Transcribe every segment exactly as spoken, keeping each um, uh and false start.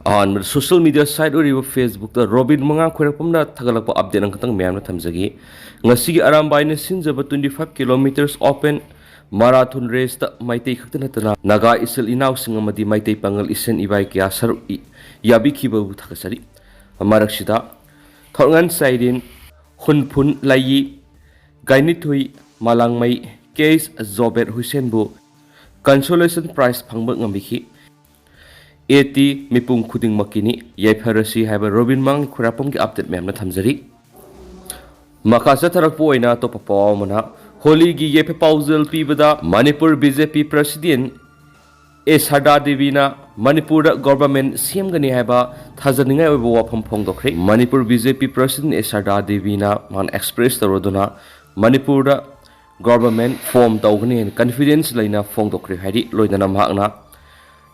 ꯑꯍꯥꯟꯕꯗ social media site ꯑꯣꯏꯔꯤꯕ Facebookꯇ robin ꯃꯉꯥ ꯈꯣꯏꯔꯥꯛꯄꯝꯅ ꯊꯥꯒꯠꯂꯛꯄ update ꯑꯃꯈꯛꯇꯪ ꯃꯌꯥꯝꯅ ꯊꯝꯖꯒꯦ꯫ ꯉꯁꯤꯒꯤ ꯑꯔꯥꯝꯕꯥꯏꯅ ꯁꯤꯟꯖꯕ twenty five kilometers open marathon raceꯇ Meitei ꯈꯛꯇ ꯅꯠꯇꯅ ꯅꯥꯒꯥ ꯏꯆꯤꯜ ꯏꯅꯥꯎꯁꯤꯡ ꯑꯃꯗꯤ ꯃꯩꯇꯩ ꯄꯥꯉꯜ ꯏꯁꯦꯟ ꯏꯕꯥꯏ ꯀꯌꯥ ꯁꯔꯨꯛ ꯏ-, ꯌꯥꯕꯤꯈꯤꯕꯕꯨ ꯊꯥꯒꯠꯆꯔꯤ꯫ ꯃꯔꯛꯁꯤꯗ ꯊꯣꯔꯉꯥꯟ ꯆꯥꯏꯔꯦꯟ, ꯍꯨꯟꯐꯨꯟ ꯂꯥꯏꯌꯤ, ꯒꯥꯏꯅꯤꯊꯣꯏ ꯃꯥꯂꯥꯡꯃꯩ, ꯀꯦ ꯑꯦꯁ ꯖꯣꯕꯦꯠ ꯍꯨꯏꯁꯦꯟꯕꯨ consolation prize ꯐꯪꯕ ꯉꯝꯕꯤꯈꯤ꯫ ꯑꯦ ꯇꯤ ꯃꯤꯄꯨꯝ ꯈꯨꯗꯤꯡꯃꯛꯀꯤꯅꯤ꯫ ꯌꯥꯏꯐꯔꯁꯤ ꯍꯥꯏꯕ ꯔꯣꯕꯤꯟ ꯃꯉꯥ ꯈꯣꯏꯔꯥꯛꯄꯝꯒꯤ update ꯃꯌꯥꯝꯅ ꯊꯝꯖꯔꯤ꯫ ꯃꯈꯥ ꯆꯠꯊꯔꯛꯄ ꯑꯣꯏꯅ ꯑꯇꯣꯞꯄ ꯄꯥꯎ ꯑꯃꯅ, ꯍꯣꯂꯤꯒꯤ ꯌꯥꯏꯐ ꯄꯥꯎꯖꯦꯜ ꯄꯤꯕꯗ ꯃꯅꯤꯄꯨꯔ ꯕꯤ ꯖꯦ ꯄꯤ president ꯑꯦ ꯁꯔꯗꯥ ꯗꯦꯕꯤꯅ ꯃꯅꯤꯄꯨꯔꯗ government ꯁꯦꯝꯒꯅꯤ ꯍꯥꯏꯕ ꯊꯥꯖꯅꯤꯡꯉꯥꯏ ꯑꯣꯏꯕ ꯋꯥꯐꯝ ꯐꯣꯡꯗꯣꯛꯈ꯭ꯔꯦ꯫ ꯃꯅꯤꯄꯨꯔ ꯕꯤ ꯖꯦ ꯄꯤ president ꯑꯦ ꯁꯔꯗꯥ ꯗꯦꯕꯤꯅ ꯃꯥꯅ express ꯇꯧꯔꯗꯨꯅ ꯃꯅꯤꯄꯨꯔꯗ government form ꯇꯧꯒꯅꯤ ꯍꯥꯏꯅ confidence ꯂꯩꯅ ꯐꯣꯡꯗꯣꯛꯈ꯭ꯔꯦ ꯍꯥꯏꯔꯤ꯫ ꯂꯣꯏꯅꯅ ꯃꯍꯥꯛꯅ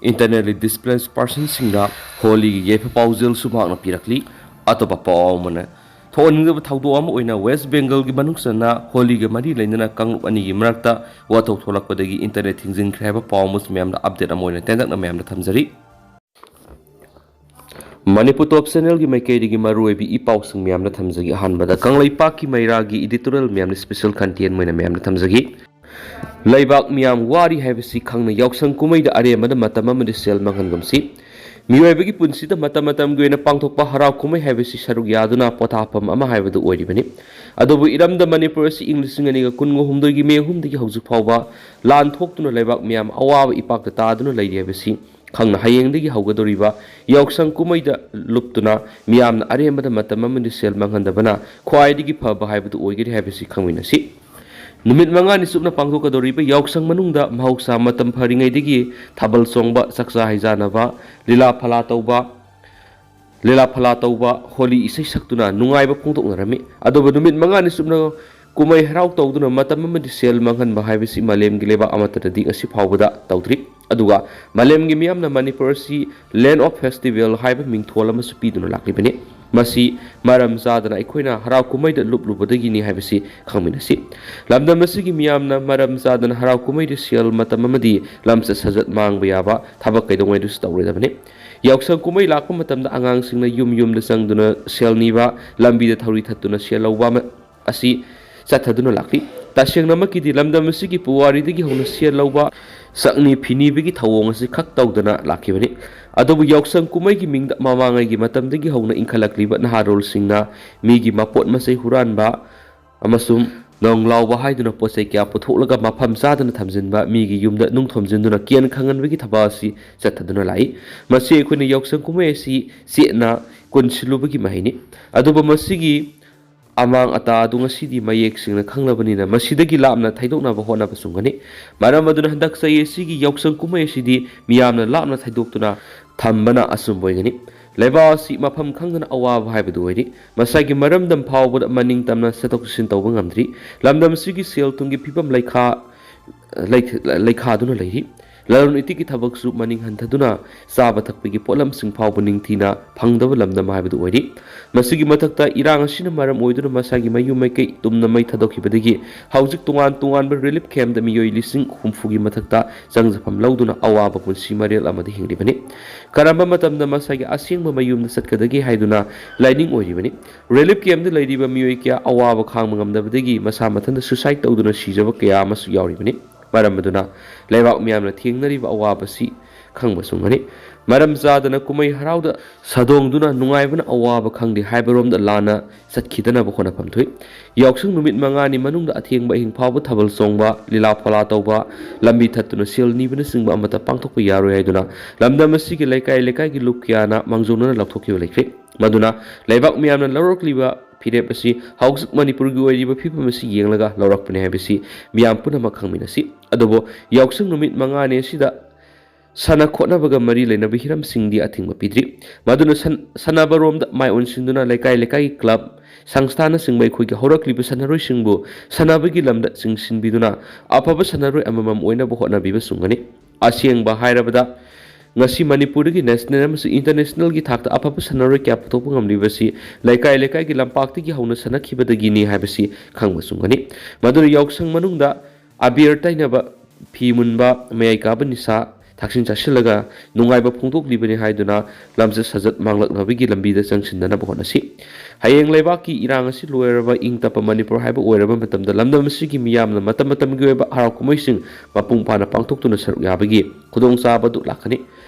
internally displaced personꯁꯤꯡꯗ ꯍꯣꯂꯤꯒꯤ ꯌꯥꯏꯐ ꯄꯥꯎꯖꯦꯜꯁꯨ ꯃꯍꯥꯛꯅ ꯄꯤꯔꯛꯂꯤ꯫ ꯑꯇꯣꯞꯄ ꯄꯥꯎ ꯑꯃꯅ, ꯊꯣꯛꯍꯟꯅꯤꯡꯗꯕ ꯊꯧꯗꯣꯛ ꯑꯃ ꯑꯣꯏꯅ ꯋꯦꯁ ꯕꯦꯡꯒꯜꯒꯤ ꯃꯅꯨꯡ ꯆꯟꯅ ꯍꯣꯂꯤꯒ ꯃꯔꯤ ꯂꯩꯅꯅ ꯀꯥꯡꯂꯨꯞ ꯑꯅꯤꯒꯤ ꯃꯔꯛꯇ ꯋꯥꯊꯣꯛ ꯊꯣꯛꯂꯛꯄꯗꯒꯤ internet ꯊꯤꯡꯖꯤꯟꯈ꯭ꯔꯦ ꯍꯥꯏꯕ ꯄꯥꯎ ꯑꯃꯁꯨ ꯃꯌꯥꯝꯗ update ꯑꯃ ꯑꯣꯏꯅ ꯇꯦꯟꯇꯛꯅ ꯃꯌꯥꯝꯗ ꯊꯝꯖꯔꯤ꯫ ꯃꯅꯤꯄꯨꯔ ꯇꯣꯞ ꯆꯦꯅꯦꯜꯒꯤ ꯃꯥꯏꯀꯩꯗꯒꯤ ꯃꯔꯨꯑꯣꯏꯕ ꯏ ꯄꯥꯎꯁꯤꯡ ꯃꯌꯥꯝꯅ ꯊꯝꯖꯒꯦ꯫ ꯑꯍꯥꯟꯕꯗ, ꯀꯪꯂꯩꯄꯥꯛꯀꯤ ꯃꯩꯔꯥꯒꯤ editorial ꯃꯌꯥꯝꯅ special content ꯑꯣꯏꯅ ꯃꯌꯥꯝꯅ ꯊꯝꯖꯒꯦ꯫ ꯂꯩꯕꯥꯛ ꯃꯤꯌꯥꯝ ꯋꯥꯔꯤ ꯍꯥꯏꯕꯁꯤ ꯈꯪꯅ ꯌꯥꯎꯁꯪ ꯀꯨꯝꯍꯩꯗ ꯑꯔꯦꯝꯕꯗ ꯃꯇꯝ ꯑꯃꯗꯤ ꯁꯦꯜ ꯃꯥꯡꯍꯟꯒꯨꯝꯁꯤ꯫ ꯃꯤꯑꯣꯏꯕꯒꯤ ꯄꯨꯟꯁꯤꯗ ꯃꯇꯝ ꯃꯇꯝꯒꯤ ꯑꯣꯏꯅ ꯄꯥꯡꯊꯣꯛꯄ ꯍꯔꯥꯎ ꯀꯨꯝꯍꯩ ꯍꯥꯏꯕꯁꯤ ꯁꯔꯨꯛ ꯌꯥꯗꯨꯅ ꯄꯣꯊꯥꯐꯝ ꯑꯃ ꯍꯥꯏꯕꯗꯨ ꯑꯣꯏꯔꯤꯕꯅꯤ꯫ ꯑꯗꯨꯕꯨ ꯏꯔꯝꯗꯝ ꯃꯅꯤꯄꯨꯔ ꯑꯁꯤ ꯏꯪ ꯂꯤꯁꯤꯡ ꯑꯅꯤꯒ ꯀꯨꯟꯒ ꯍꯨꯝꯗꯣꯏꯒꯤ ꯃꯦ ꯑꯍꯨꯝꯗꯒꯤ ꯍꯧꯖꯤꯛ ꯐꯥꯎꯕ ꯂꯥꯟ ꯊꯣꯛꯇꯨꯅ ꯂꯩꯕꯥꯛ ꯃꯤꯌꯥꯝ ꯑꯋꯥꯕ ꯏꯄꯥꯛꯇ ꯇꯥꯗꯨꯅ ꯂꯩꯔꯤ ꯍꯥꯏꯕꯁꯤ ꯈꯪꯅ ꯍꯌꯦꯡꯗꯒꯤ ꯍꯧꯒꯗꯧꯔꯤꯕ ꯌꯥꯎꯁꯪ ꯀꯨꯝꯍꯩꯗ ꯂꯨꯞꯇꯨꯅ ꯃꯤꯌꯥꯝꯅ ꯑꯔꯦꯝꯕꯗ ꯃꯇꯝ ꯑꯃꯗꯤ ꯁꯦꯜ ꯃꯥꯡꯍꯟꯗꯕꯅ ꯈ꯭ꯋꯥꯏꯗꯒꯤ ꯐꯕ ꯍꯥꯏꯕꯗꯨ ꯑꯣꯏꯒꯅꯤ ꯍꯥꯏꯕꯁꯤ ꯈꯪꯃꯤꯟꯅꯁꯤ꯫ ꯅꯨꯃꯤꯠ ꯃꯉꯥꯅꯤ ꯆꯨꯞꯅ ꯄꯥꯡꯊꯣꯛꯀꯗꯧꯔꯤꯕ ꯌꯥꯎꯁꯪ ꯃꯅꯨꯡꯗ ꯃꯍꯧꯁꯥ ꯃꯇꯝ ꯐꯔꯤꯉꯩꯗꯒꯤ ꯊꯥꯕꯜ ꯆꯣꯡꯕ, ꯆꯥꯛꯆꯥ ꯍꯩꯖꯥꯟꯅꯕ, ꯂꯤꯂꯥ ꯐꯂꯥ ꯇꯧꯕ, ꯂꯤꯂꯥ ꯐꯂꯥ ꯇꯧꯕ, ꯍꯣꯂꯤ ꯏꯁꯩ ꯁꯛꯇꯨꯅ ꯅꯨꯡꯉꯥꯏꯕ ꯐꯣꯡꯗꯣꯛꯅꯔꯝꯃꯤ꯫ ꯑꯗꯨꯕꯨ ꯅꯨꯃꯤꯠ ꯃꯉꯥꯅꯤ ꯆꯨꯞꯅ ꯀꯨꯝꯍꯩ ꯍꯔꯥꯎ ꯇꯧꯗꯨꯅ ꯃꯇꯝ ꯑꯃꯗꯤ ꯁꯦꯜ ꯃꯥꯡꯍꯟꯕ ꯍꯥꯏꯕꯁꯤ ꯃꯥꯂꯦꯝꯒꯤ ꯂꯩꯕꯥꯛ ꯑꯃꯠꯇꯗꯗꯤ ꯉꯁꯤ ꯐꯥꯎꯕꯗ ꯇꯧꯗ꯭ꯔꯤ꯫ ꯑꯗꯨꯒ ꯃꯥꯂꯦꯝꯒꯤ ꯃꯤꯌꯥꯝꯅ ꯃꯅꯤꯄꯨꯔ ꯑꯁꯤ land of festival ꯍꯥꯏꯕ ꯃꯤꯡꯊꯣꯜ ꯑꯃꯁꯨ ꯄꯤꯗꯨꯅ ꯂꯥꯛꯂꯤꯕꯅꯤ꯫ ꯃꯁꯤ ꯃꯔꯝ ꯆꯥꯗꯅ ꯑꯩꯈꯣꯏꯅ ꯍꯔꯥꯎ ꯀꯨꯝꯍꯩꯗ ꯂꯨꯞꯂꯨꯕꯗꯒꯤꯅꯤ ꯍꯥꯏꯕꯁꯤ ꯈꯪꯃꯤꯟꯅꯁꯤ꯫ ꯂꯝꯗꯝ ꯑꯁꯤꯒꯤ ꯃꯤꯌꯥꯝꯅ ꯃꯔꯝ ꯆꯥꯗꯅ ꯍꯔꯥꯎ ꯀꯨꯝꯍꯩꯗ ꯁꯦꯜ, ꯃꯇꯝ ꯑꯃꯗꯤ ꯂꯝꯆꯠ ꯁꯥꯖꯠ ꯃꯥꯡꯕ ꯌꯥꯕ ꯊꯕꯛ ꯀꯩꯗꯧꯉꯩꯗꯁꯨ ꯇꯧꯔꯣꯏꯗꯕꯅꯤ꯫ ꯌꯥꯎꯁꯪ ꯀꯨꯝꯍꯩ ꯂꯥꯛꯄ ꯃꯇꯝꯗ ꯑꯉꯥꯡꯁꯤꯡꯅ ꯌꯨꯝ ꯌꯨꯝꯗ ꯆꯪꯗꯨꯅ ꯁꯦꯜ ꯅꯤꯕ, ꯂꯝꯕꯤꯗ ꯊꯧꯔꯤ ꯊꯠꯇꯨꯅ ꯁꯦꯜ ꯂꯧꯕ ꯑꯃ ꯑꯁꯤ ꯆꯠꯊꯗꯨꯅ ꯂꯥꯛꯂꯤ꯫ ꯇꯁꯦꯡꯅꯃꯛꯀꯤꯗꯤ ꯂꯝꯗꯝ ꯑꯁꯤꯒꯤ ꯄꯨꯋꯥꯔꯤꯗꯒꯤ ꯍꯧꯅ ꯁꯦꯜ ꯂꯧꯕ, ꯁꯛꯅꯤ ꯐꯤꯅꯤꯕꯒꯤ ꯊꯧꯑꯣꯡ ꯑꯁꯤ ꯈꯛ ꯇꯧꯗꯅ ꯂꯥꯛꯈꯤꯕꯅꯤ꯫ ꯑꯗꯨꯕꯨ ꯌꯥꯎꯁꯪ ꯀꯨꯝꯍꯩꯒꯤ ꯃꯤꯡꯗ ꯃꯃꯥꯡꯉꯩꯒꯤ ꯃꯇꯝꯗꯒꯤ ꯍꯧꯅ ꯏꯟꯈꯠꯂꯛꯂꯤꯕ ꯅꯍꯥꯔꯣꯜꯁꯤꯡꯅ ꯃꯤꯒꯤ ꯃꯄꯣꯠ ꯃꯆꯩ ꯍꯨꯔꯥꯟꯕ ꯑꯃꯁꯨꯡ ꯅꯣꯡ ꯂꯥꯎꯕ ꯍꯥꯏꯗꯨꯅ ꯄꯣꯠ ꯆꯩ ꯀꯌꯥ ꯄꯨꯊꯣꯛꯂꯒ ꯃꯐꯝ ꯆꯥꯗꯅ ꯊꯝꯖꯤꯟꯕ, ꯃꯤꯒꯤ ꯌꯨꯝꯗ ꯅꯨꯡ ꯊꯣꯝꯖꯤꯟꯗꯨꯅ ꯀꯦꯟ ꯈꯪꯍꯟꯕꯒꯤ ꯊꯕꯛ ꯑꯁꯤ ꯆꯠꯊꯗꯨꯅ ꯂꯥꯛꯏ꯫ ꯃꯁꯤ ꯑꯩꯈꯣꯏꯅ ꯌꯥꯎꯁꯪ ꯀꯨꯝꯍꯩ ꯑꯁꯤ ꯆꯦꯠꯅ ꯀꯣꯟꯁꯤꯜꯂꯨꯕꯒꯤ ꯃꯍꯩꯅꯤ꯫ ꯑꯗꯨꯕꯨ ꯃꯁꯤꯒꯤ ꯑꯃꯥꯡ ꯑꯇꯥ ꯑꯗꯨ ꯉꯁꯤꯗꯤ ꯃꯌꯦꯛ ꯁꯦꯡꯅ ꯈꯪꯂꯕꯅꯤꯅ ꯃꯁꯤꯗꯒꯤ ꯂꯥꯞꯅ ꯊꯩꯗꯣꯛꯅꯕ ꯍꯣꯠꯅꯕ ꯆꯨꯝꯒꯅꯤ꯫ ꯃꯔꯝ ꯑꯗꯨꯅ ꯍꯟꯗꯛ ꯆꯍꯤ ꯑꯁꯤꯒꯤ ꯌꯥꯎꯁꯪ ꯀꯨꯝꯍꯩ ꯑꯁꯤꯗꯤ ꯃꯤꯌꯥꯝꯅ ꯂꯥꯞꯅ ꯊꯩꯗꯣꯛꯇꯨꯅ ꯊꯝꯕꯅ ꯑꯆꯨꯝꯕ ꯑꯣꯏꯒꯅꯤ꯫ ꯂꯩꯕꯥꯛ ꯑꯁꯤ ꯃꯐꯝ ꯈꯪꯗꯅ ꯑꯋꯥꯕ ꯍꯥꯏꯕꯗꯨ ꯑꯣꯏꯔꯤ꯫ ꯃꯁꯥꯒꯤ ꯃꯔꯝꯗꯝ ꯐꯥꯎꯕꯗ ꯃꯅꯤꯡ ꯇꯝꯅ ꯆꯠꯊꯣꯛ ꯆꯠꯁꯤꯟ ꯇꯧꯕ ꯉꯝꯗ꯭ꯔꯤ꯫ ꯂꯝꯗꯝ ꯑꯁꯤꯒꯤ ꯁꯦꯜ ꯊꯨꯝꯒꯤ ꯐꯤꯕꯝ ꯂꯩꯈꯥ ꯂꯩ-, ꯂꯩꯈꯥꯗꯨꯅ ꯂꯩꯔꯤ꯫ ꯂꯂꯣꯟ ꯏꯇꯤꯛꯀꯤ ꯊꯕꯛꯁꯨ ꯃꯅꯤꯡ ꯍꯟꯊꯗꯨꯅ ꯆꯥꯕ ꯊꯛꯄꯒꯤ ꯄꯣꯠꯂꯝꯁꯤꯡ ꯐꯥꯎꯕ ꯅꯤꯡꯊꯤꯅ ꯐꯪꯗꯕ ꯂꯝꯗꯝ ꯍꯥꯏꯕꯗꯨ ꯑꯣꯏꯔꯤ꯫ ꯃꯁꯤꯒꯤ ꯃꯊꯛꯇ ꯏꯔꯥꯡ ꯑꯁꯤꯅ ꯃꯔꯝ ꯑꯣꯏꯗꯨꯅ ꯃꯁꯥꯒꯤ ꯃꯌꯨꯝ ꯃꯩꯀꯩ ꯇꯨꯝꯅ ꯃꯩ ꯊꯥꯗꯣꯛꯈꯤꯕꯗꯒꯤ ꯍꯧꯖꯤꯛ ꯇꯣꯉꯥꯟ ꯇꯣꯉꯥꯟꯕ ꯔꯤꯂꯤꯐ ꯀꯦꯝꯞꯇ ꯃꯤꯑꯣꯏ ꯂꯤꯁꯤꯡ ꯍꯨꯝꯐꯨꯒꯤ ꯃꯊꯛꯇ ꯆꯪꯖꯐꯝ ꯂꯧꯗꯨꯅ ꯑꯋꯥꯕ ꯄꯨꯟꯁꯤ ꯃꯔꯦꯜ ꯑꯃꯗ ꯍꯤꯡꯂꯤꯕꯅꯤ꯫ ꯀꯔꯝꯕ ꯃꯇꯝꯗ ꯃꯁꯥꯒꯤ ꯑꯁꯦꯡꯕ ꯃꯌꯨꯝꯗ ꯆꯠꯀꯗꯒꯦ ꯍꯥꯏꯗꯨꯅ ꯂꯥꯏꯅꯤꯡ ꯑꯣꯏꯔꯤꯕꯅꯤ꯫ ꯔꯤꯂꯤꯐ ꯀꯦꯝꯞꯇ ꯂꯩꯔꯤꯕ ꯃꯤꯑꯣꯏ ꯀꯌꯥ ꯑꯋꯥꯕ ꯈꯥꯡꯕ ꯉꯝꯗꯕꯗꯒꯤ ꯃꯁꯥ ꯃꯊꯟꯇ ꯁꯨꯁꯥꯏꯗ ꯇꯧꯗꯨꯅ ꯁꯤꯖꯕ ꯀꯌꯥ ꯑꯃꯁꯨ ꯌꯥꯎꯔꯤꯕꯅꯤ꯫ ꯃꯔꯝ ꯑꯗꯨꯅ ꯂꯩꯕꯥꯛ ꯃꯤꯌꯥꯝꯅ ꯊꯦꯡꯅꯔꯤꯕ ꯑꯋꯥꯕꯁꯤ ꯈꯪꯕ ꯆꯨꯝꯒꯅꯤ꯫ ꯃꯔꯝ ꯆꯥꯗꯅ ꯀꯨꯝꯍꯩ ꯍꯔꯥꯎꯗ ꯁꯥꯗꯣꯡꯗꯨꯅ ꯅꯨꯡꯉꯥꯏꯕꯅ ꯑꯋꯥꯕ ꯈꯪꯗꯦ ꯍꯥꯏꯕꯔꯣꯝꯗ ꯂꯥꯟꯅ ꯆꯠꯈꯤꯗꯅꯕ ꯍꯣꯠꯅꯐꯝ ꯊꯣꯛꯏ꯫ ꯌꯥꯎꯁꯪ ꯅꯨꯃꯤꯠ ꯃꯉꯥꯅꯤ ꯃꯅꯨꯡꯗ ꯑꯊꯦꯡꯕ ꯑꯍꯤꯡ ꯐꯥꯎꯕ ꯊꯥꯕꯜ ꯆꯣꯡꯕ, ꯂꯤꯂꯥ ꯐꯣꯂꯥ ꯇꯧꯕ, ꯂꯝꯕꯤ ꯊꯠꯇꯨꯅ ꯁꯦꯜ ꯅꯤꯕꯅꯆꯤꯡꯕ ꯑꯃꯠꯇ ꯄꯥꯡꯊꯣꯛꯄ ꯌꯥꯔꯣꯏ ꯍꯥꯏꯗꯨꯅ ꯂꯝꯗꯝ ꯑꯁꯤꯒꯤ ꯂꯩꯀꯥꯏ ꯂꯩꯀꯥꯏꯒꯤ ꯂꯨꯞ ꯀꯌꯥꯅ ꯃꯥꯡꯖꯧꯅꯅ ꯂꯥꯎꯊꯣꯛꯈꯤꯕ ꯂꯩꯈ꯭ꯔꯦ꯫ ꯃꯗꯨꯅ ꯂꯩꯕꯥꯛ ꯃꯤꯌꯥꯝꯅ ꯂꯧꯔꯛꯂꯤꯕ ꯐꯤꯔꯦꯞ ꯑꯁꯤ ꯍꯧꯖꯤꯛ ꯃꯅꯤꯄꯨꯔꯒꯤ ꯑꯣꯏꯔꯤꯕ ꯐꯤꯕꯝ ꯑꯁꯤ ꯌꯦꯡꯂꯒ ꯂꯧꯔꯛꯄꯅꯤ ꯍꯥꯏꯕꯁꯤ ꯃꯤꯌꯥꯝ ꯄꯨꯝꯅꯃꯛ ꯈꯪꯃꯤꯟꯅꯁꯤ꯫ ꯑꯗꯨꯕꯨ ꯌꯥꯎꯁꯪ ꯅꯨꯃꯤꯠ ꯃꯉꯥꯅꯤ ꯑꯁꯤꯗ ꯁꯥꯟꯅ ꯈꯣꯠꯅꯕꯒ ꯃꯔꯤ ꯂꯩꯅꯕ ꯍꯤꯔꯝꯁꯤꯡꯗꯤ ꯑꯊꯤꯡꯕ ꯄꯤꯗ꯭ꯔꯤ꯫ ꯃꯗꯨꯅ ꯁꯟ-, ꯁꯥꯟꯅꯕꯔꯣꯝꯗ ꯃꯥꯏ ꯑꯣꯟꯁꯤꯟꯗꯨꯅ ꯂꯩꯀꯥꯏ ꯂꯩꯀꯥꯏꯒꯤ ꯀ꯭ꯂꯕ, ꯁꯪꯁꯊꯥꯅꯆꯤꯡꯕ ꯑꯩꯈꯣꯏꯒꯤ ꯍꯧꯔꯛꯂꯤꯕ ꯁꯥꯟꯅꯔꯣꯏꯁꯤꯡꯕꯨ ꯁꯥꯟꯅꯕꯒꯤ ꯂꯝꯗ ꯆꯤꯡꯁꯤꯟꯕꯤꯗꯨꯅ ꯑꯐꯕ ꯁꯥꯟꯅꯔꯣꯏ ꯑꯃꯃꯝ ꯑꯣꯏꯅꯕ ꯍꯣꯠꯅꯕꯤꯕ ꯆꯨꯝꯒꯅꯤ꯫ ꯑꯁꯦꯡꯕ ꯍꯥꯏꯔꯕꯗ ꯉꯁꯤ ꯃꯅꯤꯄꯨꯔꯗꯒꯤ ꯅꯦꯁꯅꯦꯜ ꯑꯃꯁꯨꯡ ꯏꯟꯇꯔꯅꯦꯁꯅꯦꯜꯒꯤ ꯊꯥꯛꯇ ꯑꯐꯕ ꯁꯥꯟꯅꯔꯣꯏ ꯀꯌꯥ ꯄꯨꯊꯣꯛꯄ ꯉꯝꯂꯤꯕꯁꯤ ꯂꯩꯀꯥꯏ ꯂꯩꯀꯥꯏꯒꯤ ꯂꯝꯄꯥꯛꯇꯒꯤ ꯍꯧꯅ ꯁꯥꯟꯅꯈꯤꯕꯗꯒꯤꯅꯤ ꯍꯥꯏꯕꯁꯤ ꯈꯪꯕ ꯆꯨꯝꯒꯅꯤ꯫ ꯃꯗꯨꯅ ꯌꯥꯎꯁꯪ ꯃꯅꯨꯡꯗ ꯑꯕꯦꯔ ꯇꯩꯅꯕ, ꯐꯤ ꯃꯨꯟꯕ, ꯃꯌꯥꯏ ꯀꯥꯕ ꯅꯤꯁꯥ ꯊꯛꯆꯤꯟ ꯆꯥꯁꯤꯜꯂꯒ ꯅꯨꯡꯉꯥꯏꯕ ꯐꯣꯡꯗꯣꯛꯂꯤꯕꯅꯤ ꯍꯥꯏꯗꯨꯅ ꯂꯝꯆꯠ ꯁꯥꯖꯠ ꯃꯥꯡꯂꯛꯅꯕꯒꯤ ꯂꯝꯕꯤꯗ ꯆꯪꯁꯤꯟꯅꯅꯕ ꯍꯣꯠꯅꯁꯤ꯫ ꯍꯌꯦꯡ ꯂꯩꯕꯥꯛꯀꯤ ꯏꯔꯥꯡ ꯑꯁꯤ ꯂꯣꯏꯔꯕ ꯏꯪ ꯇꯞꯄ ꯃꯅꯤꯄꯨꯔ ꯍꯥꯏꯕ ꯑꯣꯏꯔꯕ ꯃꯇꯝꯗ ꯂꯝꯗꯝ ꯑꯁꯤꯒꯤ ꯃꯤꯌꯥꯝꯅ ꯃꯇꯝ ꯃꯇꯝꯒꯤ ꯑꯣꯏꯕ ꯍꯔꯥꯎ ꯀꯨꯝꯍꯩꯁꯤꯡ ꯃꯄꯨꯡ ꯐꯥꯅ ꯄꯥꯡꯊꯣꯛꯇꯨꯅ ꯁꯔꯨꯛ ꯌꯥꯕꯒꯤ ꯈꯨꯗꯣꯡꯆꯥꯕ ꯑꯗꯨ ꯂꯥꯛꯀꯅꯤ꯫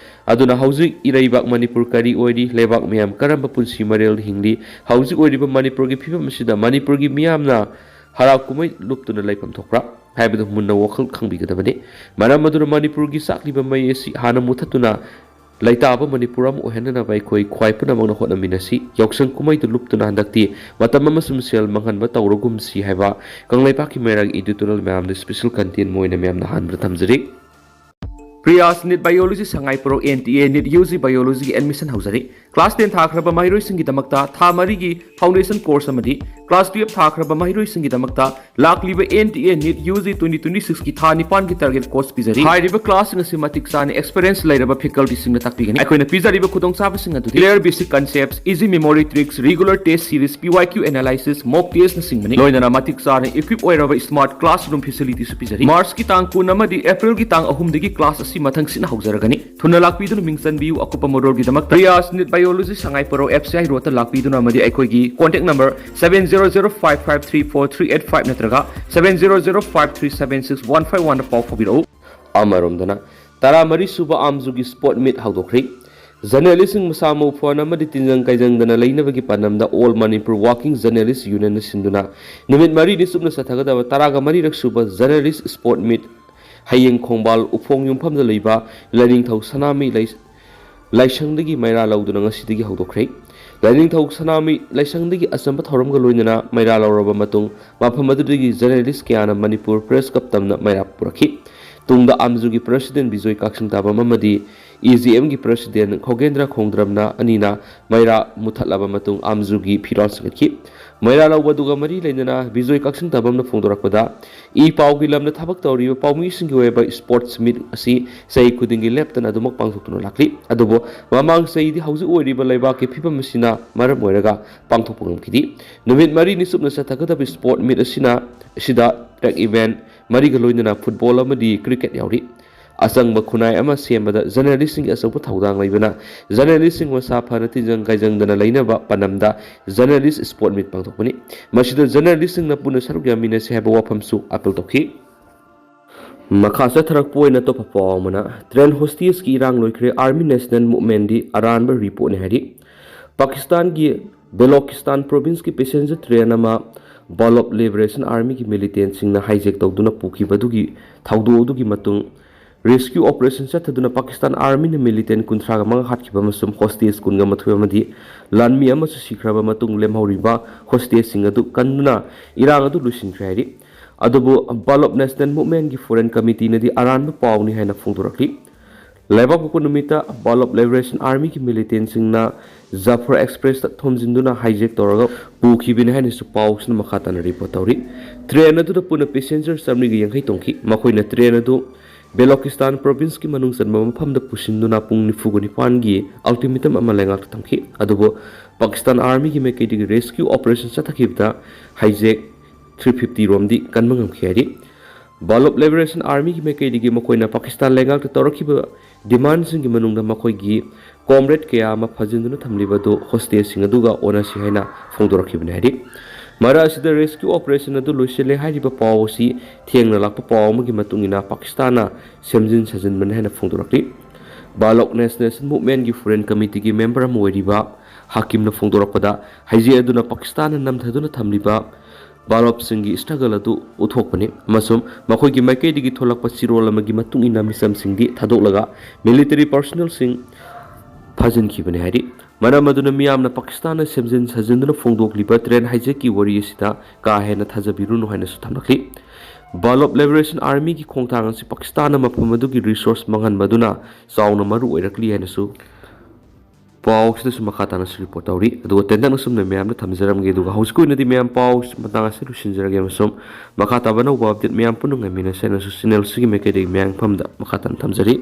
ꯑꯗꯨꯅ ꯍꯧꯖꯤꯛ ꯏꯔꯩꯕꯥꯛ ꯃꯅꯤꯄꯨꯔ ꯀꯔꯤ ꯑꯣꯏꯔꯤ, ꯂꯩꯕꯥꯛ ꯃꯤꯌꯥꯝ ꯀꯔꯝꯕ ꯄꯨꯟꯁꯤ ꯃꯔꯦꯜ ꯍꯤꯡꯂꯤ, ꯍꯧꯖꯤꯛ ꯑꯣꯏꯔꯤꯕ ꯃꯅꯤꯄꯨꯔꯒꯤ ꯐꯤꯕꯝ ꯑꯁꯤꯗ ꯃꯅꯤꯄꯨꯔꯒꯤ ꯃꯤꯌꯥꯝꯅ ꯍꯔꯥꯎ ꯀꯨꯝꯍꯩ ꯂꯨꯞꯇꯨꯅ ꯂꯩꯐꯝ ꯊꯣꯛꯄ꯭ꯔꯥ ꯍꯥꯏꯕꯗꯨ ꯃꯨꯟꯅ ꯋꯥꯈꯜ ꯈꯪꯕꯤꯒꯗꯕꯅꯤ꯫ ꯃꯔꯝ ꯑꯗꯨꯅ ꯃꯅꯤꯄꯨꯔꯒꯤ ꯆꯥꯛꯂꯤꯕ ꯃꯩ ꯑꯁꯤ ꯍꯥꯟꯅ ꯃꯨꯊꯠꯇꯨꯅ ꯂꯩꯇꯥꯕ ꯃꯅꯤꯄꯨꯔ ꯑꯃ ꯑꯣꯏꯍꯟꯅꯅꯕ ꯑꯩꯈꯣꯏ ꯈ꯭ꯋꯥꯏ ꯄꯨꯝꯅꯃꯛꯅ ꯍꯣꯠꯅꯃꯤꯟꯅꯁꯤ꯫ ꯌꯥꯎꯁꯪ ꯀꯨꯝꯍꯩꯗꯨ ꯂꯨꯞꯇꯨꯅ ꯍꯟꯗꯛꯇꯤ ꯃꯇꯝ ꯑꯃꯁꯨꯡ ꯁꯦꯜ ꯃꯥꯡꯍꯟꯕ ꯇꯧꯔꯒꯨꯝꯁꯤ ꯍꯥꯏꯕ ꯀꯪꯂꯩꯄꯥꯛꯀꯤ ꯃꯩꯔꯥꯒꯤ editorial ꯃꯌꯥꯝꯗ special content ꯑꯃ ꯑꯣꯏꯅ ꯃꯌꯥꯝꯅ ꯍꯟꯕ ꯊꯝꯖꯔꯤ꯫ Priya's NEET Biology ꯁꯉꯥꯏꯄ꯭ꯔꯧ N T A NEET U G Biologyꯒꯤ admission ꯍꯧꯖꯔꯤ꯫ Class ten ꯊꯥꯈ꯭ꯔꯕ ꯃꯍꯩꯔꯣꯏꯁꯤꯡꯒꯤꯗꯃꯛꯇ ꯊꯥ ꯃꯔꯤꯒꯤ foundation course ꯑꯃꯗꯤ class twelve ꯊꯥꯈ꯭ꯔꯕ ꯃꯍꯩꯔꯣꯏꯁꯤꯡꯒꯤꯗꯃꯛꯇ ꯂꯥꯛꯂꯤꯕ N T A NEET U G twenty twenty sixꯀꯤ ꯊꯥ ꯅꯤꯄꯥꯟꯒꯤ target course ꯄꯤꯖꯔꯤ꯫ ꯍꯥꯏꯔꯤꯕ classꯁꯤꯡ ꯑꯁꯤ ꯃꯇꯤꯛ ꯆꯥꯅ experience ꯂꯩꯔꯕ facultyꯁꯤꯡꯅ ꯇꯥꯛꯄꯤꯒꯅꯤ꯫ ꯑꯩꯈꯣꯏꯅ ꯄꯤꯖꯔꯤꯕ ꯈꯨꯗꯣꯡꯆꯥꯕꯁꯤꯡ ꯑꯗꯨꯗꯤ clear basic concepts, easy memory tricks, regular test series, P Y Q analysis, mock testꯅꯆꯤꯡꯕꯅꯤ꯫ ꯂꯣꯏꯅꯅ ꯃꯇꯤꯛ ꯆꯥꯅ equip ꯑꯣꯏꯔꯕ smart classroom facilityꯁꯨ ꯄꯤꯖꯔꯤ꯫ Marchꯀꯤ ꯇꯥꯡ ꯀꯨꯟ ꯑꯃꯗꯤ Aprilꯒꯤ ꯇꯥꯡ ꯑꯍꯨꯝꯗꯒꯤ class ꯑꯁꯤ ꯃꯊꯪ ꯁꯤꯠꯅ ꯍꯧꯖꯔꯒꯅꯤ꯫ ꯊꯨꯅ ꯂꯥꯛꯄꯤꯗꯨꯅ ꯃꯤꯡ ꯆꯟꯕꯤꯌꯨ꯫ ꯑꯀꯨꯞꯄ ꯃꯔꯣꯜꯒꯤꯗꯃꯛꯇ Priya's NEET Biology ꯁꯉꯥꯏꯄ꯭ꯔꯧ F C I roadꯇ ꯂꯥꯛꯄꯤꯗꯨꯅ ꯑꯃꯗꯤ ꯑꯩꯈꯣꯏꯒꯤ contact number seven zero zero five five three four three eight five ꯅꯠꯇ꯭ꯔꯒ seven zero zero five three seven six one five oneꯗ ꯄꯥꯎ ꯐꯥꯎꯕꯤꯔꯛꯎ꯫ ꯑꯃꯔꯣꯝꯗꯅ, ꯇꯔꯥꯃꯔꯤ ꯁꯨꯕ ꯑꯥꯝꯖꯨꯒꯤ sport meet ꯍꯧꯗꯣꯛꯈ꯭ꯔꯤ꯫ Journalistꯁꯤꯡ ꯃꯁꯥ ꯃꯎ ꯐꯅ ꯑꯃꯗꯤ ꯇꯤꯟꯖꯪ ꯀꯥꯏꯖꯪꯗꯅ ꯂꯩꯅꯕꯒꯤ ꯄꯥꯟꯗꯝꯗ All Manipur Working Journalist Unionꯅ ꯁꯤꯟꯗꯨꯅ ꯅꯨꯃꯤꯠ ꯃꯔꯤꯅꯤ ꯆꯨꯞꯅ ꯆꯠꯊꯒꯗꯕ ꯇꯔꯥꯒ ꯃꯔꯤꯔꯛ ꯁꯨꯕ journalist sport meet ꯍꯌꯦꯡ ꯈꯣꯡꯕꯥꯜ ꯎꯐꯣꯡ ꯌꯨꯝꯐꯝꯗ ꯂꯩꯕ ꯂꯥꯏꯅꯤꯡꯊꯧ ꯁꯅꯥꯃꯍꯤ ꯂꯥꯏ-, ꯂꯥꯏꯁꯪꯗꯒꯤ ꯃꯩꯔꯥ ꯂꯧꯗꯨꯅ ꯉꯁꯤꯗꯒꯤ ꯍꯧꯗꯣꯛꯈ꯭ꯔꯦ꯫ ꯂꯥꯏꯅꯤꯡꯊꯧ ꯁꯅꯥꯃꯍꯤ ꯂꯥꯏꯁꯪꯗꯒꯤ ꯑꯆꯝꯕ ꯊꯧꯔꯝꯒ ꯂꯣꯏꯅꯅ ꯃꯩꯔꯥ ꯂꯧꯔꯕ ꯃꯇꯨꯡ ꯃꯐꯝ ꯑꯗꯨꯗꯒꯤ journalist ꯀꯌꯥꯅ Manipur Press Club ꯇꯝꯅ ꯃꯩꯔꯥ ꯄꯨꯔꯛꯈꯤ꯫ ꯇꯨꯡꯗ ꯑꯥꯝꯖꯨꯒꯤ president ꯕꯤꯖꯣꯏ ꯀꯥꯛꯆꯤꯡ ꯇꯥꯕꯝ ꯑꯃꯗꯤ ꯏ ꯖꯤ ꯑꯦꯝꯒꯤ ꯄ꯭ꯔꯁꯤꯗꯦꯟ ꯈꯣꯒꯦꯟꯗ꯭ꯔ ꯈꯣꯡꯗ꯭ꯔꯝꯅ ꯑꯅꯤꯅ ꯃꯩꯔꯥ ꯃꯨꯊꯠꯂꯕ ꯃꯇꯨꯡ ꯑꯥꯝꯖꯨꯒꯤ ꯐꯤꯔꯥꯜ ꯁꯤꯡꯒꯠꯈꯤ꯫ ꯃꯩꯔꯥ ꯂꯧꯕ ꯑꯗꯨꯒ ꯃꯔꯤ ꯂꯩꯅꯅ ꯕꯤꯖꯣꯏ ꯀꯛꯆꯤꯡ ꯇꯥꯕꯝꯅ ꯐꯣꯡꯗꯣꯔꯛꯄꯗ, ꯏ ꯄꯥꯎꯒꯤ ꯂꯝꯗ ꯊꯕꯛ ꯇꯧꯔꯤꯕ ꯄꯥꯎꯃꯤꯁꯤꯡꯒꯤ ꯑꯣꯏꯕ ꯁ꯭ꯄꯣꯔꯠꯁ ꯃꯤꯠ ꯑꯁꯤ ꯆꯍꯤ ꯈꯨꯗꯤꯡꯒꯤ ꯂꯦꯞꯇꯅ ꯑꯗꯨꯃꯛ ꯄꯥꯡꯊꯣꯛꯇꯨꯅ ꯂꯥꯛꯂꯤ꯫ ꯑꯗꯨꯕꯨ ꯃꯃꯥꯡ ꯆꯍꯤꯗꯤ ꯍꯧꯖꯤꯛ ꯑꯣꯏꯔꯤꯕ ꯂꯩꯕꯥꯛꯀꯤ ꯐꯤꯕꯝ ꯑꯁꯤꯅ ꯃꯔꯝ ꯑꯣꯏꯔꯒ ꯄꯥꯡꯊꯣꯛꯄ ꯉꯝꯈꯤꯗꯦ꯫ ꯅꯨꯃꯤꯠ ꯃꯔꯤꯅꯤ ꯆꯨꯞꯅ ꯆꯠꯊꯒꯗꯕ ꯁ꯭ꯄꯣꯔꯠ ꯃꯤꯠ ꯑꯁꯤꯅ, ꯑꯁꯤꯗ ꯇ꯭ꯔꯦꯛ ꯏꯚꯦꯟꯠ ꯃꯔꯤꯒ ꯂꯣꯏꯅꯅ ꯐꯨꯠꯕꯣꯜ ꯑꯃꯗꯤ ꯀ꯭ꯔꯤꯀꯦꯠ ꯌꯥꯎꯔꯤ꯫ ꯑꯆꯪꯕ ꯈꯨꯟꯅꯥꯏ ꯑꯃ ꯁꯦꯝꯕꯗ ꯖꯔꯅꯦꯂꯤꯁꯁꯤꯡꯒꯤ ꯑꯆꯧꯕ ꯊꯧꯗꯥꯡ ꯂꯩꯕꯅ ꯖꯔꯅꯦꯂꯤꯁꯁꯤꯡ ꯃꯁꯥ ꯐꯅ ꯇꯤꯟꯖꯪ ꯀꯥꯏꯖꯪꯗꯅ ꯂꯩꯅꯕ ꯄꯥꯟꯗꯝꯗ ꯖꯔꯅꯦꯂꯤꯁ ꯁ꯭ꯄꯣꯔꯠ ꯃꯤꯠ ꯄꯥꯡꯊꯣꯛꯄꯅꯤ꯫ ꯃꯁꯤꯗ ꯖꯔꯅꯦꯂꯤꯁꯁꯤꯡꯅ ꯄꯨꯟꯅ ꯁꯔꯨꯛ ꯌꯥꯃꯤꯟꯅꯁꯤ ꯍꯥꯏꯕ ꯋꯥꯐꯝꯁꯨ ꯑꯥꯄꯤꯜ ꯇꯧꯈꯤ꯫ ꯃꯈꯥ ꯆꯠꯊꯔꯛꯄ ꯑꯣꯏꯅ ꯑꯇꯣꯞꯄ ꯄꯥꯎ ꯑꯃꯅ, ꯇ꯭ꯔꯦꯟ ꯍꯣꯁꯇꯦꯖꯀꯤ ꯏꯔꯥꯡ ꯂꯣꯏꯈ꯭ꯔꯦ, Army National Movementꯗꯤ ꯑꯔꯥꯟꯕ ꯔꯤꯄꯣꯔꯠꯅꯤ ꯍꯥꯏꯔꯤ꯫ ꯄꯥꯀꯤꯁꯇꯥꯟꯒꯤ ꯕꯦꯂꯣꯀꯤꯁꯇꯥꯟ ꯄ꯭ꯔꯣꯚꯤꯟꯁꯀꯤ ꯄꯦꯁꯦꯟꯖꯔ ꯇ꯭ꯔꯦꯟ ꯑꯃ ꯕꯥꯂꯣꯞ ꯂꯤꯕꯔꯦꯁꯟ ꯑꯥꯔꯃꯤꯒꯤ ꯃꯤꯂꯤꯇꯦꯟꯁꯤꯡꯅ ꯍꯥꯏꯖꯦꯛ ꯇꯧꯗꯨꯅ ꯄꯨꯈꯤꯕꯗꯨꯒꯤ ꯊꯧꯗꯣꯛ ꯑꯗꯨꯒꯤ ꯃꯇꯨꯡ ꯔꯦꯁꯀ꯭ꯌꯨ ꯑꯣꯄꯔꯦꯁꯟ ꯆꯠꯊꯗꯨꯅ ꯄꯥꯀꯤꯁꯇꯥꯟ ꯑꯥꯔꯃꯤꯅ ꯃꯤꯂꯤꯇꯦꯟ ꯀꯨꯟꯊ꯭ꯔꯥꯒ ꯃꯉꯥ ꯍꯥꯠꯈꯤꯕ ꯑꯃꯁꯨꯡ ꯍꯣꯁꯇꯦꯖ ꯀꯨꯟꯒ ꯃꯥꯊꯣꯏ ꯑꯃꯗꯤ ꯂꯥꯟꯃꯤ ꯑꯃꯁꯨ ꯁꯤꯈ꯭ꯔꯕ ꯃꯇꯨꯡ ꯂꯦꯝꯍꯧꯔꯤꯕ ꯍꯣꯁꯇꯦꯖꯁꯤꯡ ꯑꯗꯨ ꯀꯟꯗꯨꯅ ꯏꯔꯥꯡ ꯑꯗꯨ ꯂꯣꯏꯁꯤꯟꯈ꯭ꯔꯦ ꯍꯥꯏꯔꯤ꯫ ꯑꯗꯨꯕꯨ ꯕꯥꯂꯣꯞ ꯅꯦꯁꯅꯦꯜ ꯃꯨꯚꯃꯦꯟꯠꯀꯤ ꯐꯣꯔꯦꯟ ꯀꯃꯤꯇꯤꯅꯗꯤ ꯑꯔꯥꯟꯕ ꯄꯥꯎꯅꯤ ꯍꯥꯏꯅ ꯐꯣꯡꯗꯣꯔꯛꯂꯤ꯫ ꯂꯩꯕꯥꯛꯄꯣꯛꯄ ꯅꯨꯃꯤꯠꯇ ꯕꯥꯂꯣꯞ ꯂꯤꯕꯔꯦꯁꯟ ꯑꯥꯔꯃꯤꯒꯤ ꯃꯤꯂꯤꯇꯦꯟꯁꯤꯡꯅ ꯖꯥꯐꯔ ꯑꯦꯛꯁꯄ꯭ꯔꯦꯁꯇ ꯊꯣꯝꯖꯤꯟꯗꯨꯅ ꯍꯥꯏꯖꯦꯛ ꯇꯧꯔꯒ ꯄꯨꯈꯤꯕꯅꯤ ꯍꯥꯏꯅꯁꯨ ꯄꯥꯎꯁꯤꯅ ꯃꯈꯥ ꯇꯥꯅ ꯔꯤꯄꯣꯔꯠ ꯇꯧꯔꯤ꯫ ꯇ꯭ꯔꯦꯟ ꯑꯗꯨꯗ ꯄꯨꯟꯅ ꯄꯦꯁꯦꯟꯖꯔ ꯆꯥꯃꯔꯤꯒ ꯌꯥꯡꯈꯩ ꯇꯣꯡꯈꯤ꯫ ꯃꯈꯣꯏꯅ ꯇ꯭ꯔꯦꯟ ꯑꯗꯨ ꯕꯦꯂꯣꯀꯤꯁꯇꯥꯟ ꯄ꯭ꯔꯣꯚꯤꯟꯁꯀꯤ ꯃꯅꯨꯡ ꯆꯟꯕ ꯃꯐꯝꯗ ꯄꯨꯁꯤꯟꯗꯨꯅ ꯄꯨꯡ ꯅꯤꯐꯨꯒ ꯅꯤꯄꯥꯟꯒꯤ ꯑꯜꯇꯤꯃꯦꯇꯝ ꯑꯃ ꯂꯩꯉꯥꯛꯇ ꯊꯝꯈꯤ꯫ ꯑꯗꯨꯕꯨ ꯄꯥꯀꯤꯁꯇꯥꯟ ꯑꯥꯔꯃꯤꯒꯤ ꯃꯥꯏꯀꯩꯗꯒꯤ ꯔꯦꯁꯀ꯭ꯌꯨ ꯑꯣꯄꯔꯦꯁꯟ ꯆꯠꯊꯈꯤꯕꯗ ꯍꯥꯏꯖꯦꯛ ꯊ꯭ꯔꯤ ꯐꯤꯐꯇꯤ ꯔꯣꯝꯗꯤ ꯀꯟꯕ ꯉꯝꯈꯤ ꯍꯥꯏꯔꯤ꯫ ꯕꯥꯂꯣꯞ ꯂꯤꯕꯔꯦꯁꯟ ꯑꯥꯔꯃꯤꯒꯤ ꯃꯥꯏꯀꯩꯗꯒꯤ ꯃꯈꯣꯏꯅ ꯄꯥꯀꯤꯁꯇꯥꯟ ꯂꯩꯉꯥꯛꯇ ꯇꯧꯔꯛꯈꯤꯕ ꯗꯤꯃꯥꯟꯁꯤꯡꯒꯤ ꯃꯅꯨꯡꯗ ꯃꯈꯣꯏꯒꯤ ꯀꯣꯝꯔꯦꯗ ꯀꯌꯥ ꯑꯃ ꯐꯥꯖꯤꯟꯗꯨꯅ ꯊꯝꯂꯤꯕ ꯑꯗꯨ ꯍꯣꯁꯇꯦꯖꯁꯤꯡ ꯑꯗꯨꯒ ꯑꯣꯟꯅꯁꯤ ꯍꯥꯏꯅ ꯐꯣꯡꯗꯣꯔꯛꯈꯤꯕꯅꯤ ꯍꯥꯏꯔꯤ꯫ ꯃꯔꯛ ꯑꯁꯤꯗ ꯔꯦꯁꯀ꯭ꯌꯨ ꯑꯣꯄꯔꯦꯁꯟ ꯑꯗꯨ ꯂꯣꯏꯁꯤꯜꯂꯦ ꯍꯥꯏꯔꯤꯕ ꯄꯥꯎ ꯑꯁꯤ ꯊꯦꯡꯅ ꯂꯥꯛꯄ ꯄꯥꯎ ꯑꯃꯒꯤ ꯃꯇꯨꯡ ꯏꯟꯅ ꯄꯥꯀꯤꯁꯇꯥꯟꯅ ꯁꯦꯝꯖꯤꯟ ꯁꯥꯖꯤꯟꯕꯅꯤ ꯍꯥꯏꯅ ꯐꯣꯡꯗꯣꯔꯛꯂꯤ꯫ ꯕꯥꯂꯣꯛ ꯅꯦꯁꯅꯦꯜ ꯃꯨꯚꯃꯦꯟꯠꯀꯤ ꯐꯣꯔꯦꯟ ꯀꯃꯤꯇꯤꯒꯤ ꯃꯦꯝꯕꯔ ꯑꯃ ꯑꯣꯏꯔꯤꯕ ꯍꯥꯀꯤꯝꯅ ꯐꯣꯡꯗꯣꯔꯛꯄꯗ, ꯍꯥꯏꯖꯦꯛ ꯑꯗꯨꯅ ꯄꯥꯀꯤꯁꯇꯥꯟꯅ ꯅꯝꯊꯗꯨꯅ ꯊꯝꯂꯤꯕ ꯕꯥꯂꯣꯞꯁꯤꯡꯒꯤ ꯁ꯭ꯇ꯭ꯔꯒꯜ ꯑꯗꯨ ꯎꯠꯊꯣꯛꯄꯅꯤ ꯑꯃꯁꯨꯡ ꯃꯈꯣꯏꯒꯤ ꯃꯥꯏꯀꯩꯗꯒꯤ ꯊꯣꯛꯂꯛꯄ ꯆꯤꯔꯣꯜ ꯑꯃꯒꯤ ꯃꯇꯨꯡ ꯏꯟꯅ ꯃꯤꯆꯝꯁꯤꯡꯗꯤ ꯊꯥꯗꯣꯛꯂꯒ ꯃꯤꯂꯤꯇꯔꯤ ꯄꯔꯁꯣꯅꯦꯜꯁꯤꯡ ꯐꯥꯖꯤꯟꯈꯤꯕꯅꯤ ꯍꯥꯏꯔꯤ꯫ ꯃꯔꯝ ꯑꯗꯨꯅ ꯃꯤꯌꯥꯝꯅ ꯄꯥꯀꯤꯁꯇꯥꯟꯅ ꯁꯦꯝꯖꯤꯟ ꯁꯥꯖꯤꯟꯗꯨꯅ ꯐꯣꯡꯗꯣꯛꯂꯤꯕ ꯇ꯭ꯔꯦꯟ ꯍꯥꯏꯖꯦꯛꯀꯤ ꯋꯥꯔꯤ ꯑꯁꯤꯗ ꯀꯥ ꯍꯦꯟꯅ ꯊꯥꯖꯕꯤꯔꯨꯅꯨ ꯍꯥꯏꯅꯁꯨ ꯊꯝꯂꯛꯂꯤ꯫ Ballab Liberation Armyꯒꯤ ꯈꯣꯡꯊꯥꯡ ꯑꯁꯤ ꯄꯥꯀꯤꯁꯇꯥꯟꯅ ꯃꯐꯝ ꯑꯗꯨꯒꯤ resource ꯃꯥꯡꯍꯟꯕ ꯑꯗꯨꯅ ꯆꯥꯎꯅ ꯃꯔꯨ ꯑꯣꯏꯔꯛꯂꯤ ꯍꯥꯏꯅꯁꯨ ꯄꯥꯎ ꯑꯁꯤꯗꯁꯨ ꯃꯈꯥ ꯇꯥꯅꯁꯨ report ꯇꯧꯔꯤ꯫ ꯑꯗꯨꯒ ꯇꯦꯟꯇꯛꯅ ꯁꯨꯝꯅ ꯃꯌꯥꯝꯗ ꯊꯝꯖꯔꯝꯒꯦ꯫ ꯑꯗꯨꯒ ꯍꯧꯖꯤꯛꯀꯤ ꯑꯣꯏꯅꯗꯤ ꯃꯌꯥꯝ ꯄꯥꯎ ꯃꯇꯥꯡ ꯑꯁꯤ ꯂꯣꯏꯁꯤꯟꯖꯔꯒꯦ ꯑꯃꯁꯨꯡ ꯃꯈꯥ ꯇꯥꯕ ꯑꯅꯧꯕ update ꯃꯌꯥꯝ ꯄꯨꯟꯅ ꯉꯥꯏꯃꯤꯟꯅꯁꯦ ꯍꯥꯏꯅꯁꯨ channel ꯑꯁꯤꯒꯤ ꯃꯥꯏꯀꯩꯗꯒꯤ ꯃꯌꯥꯝ ꯃꯐꯝꯗ ꯃꯈꯥ ꯇꯥꯅ ꯊꯝꯖꯔꯤ꯫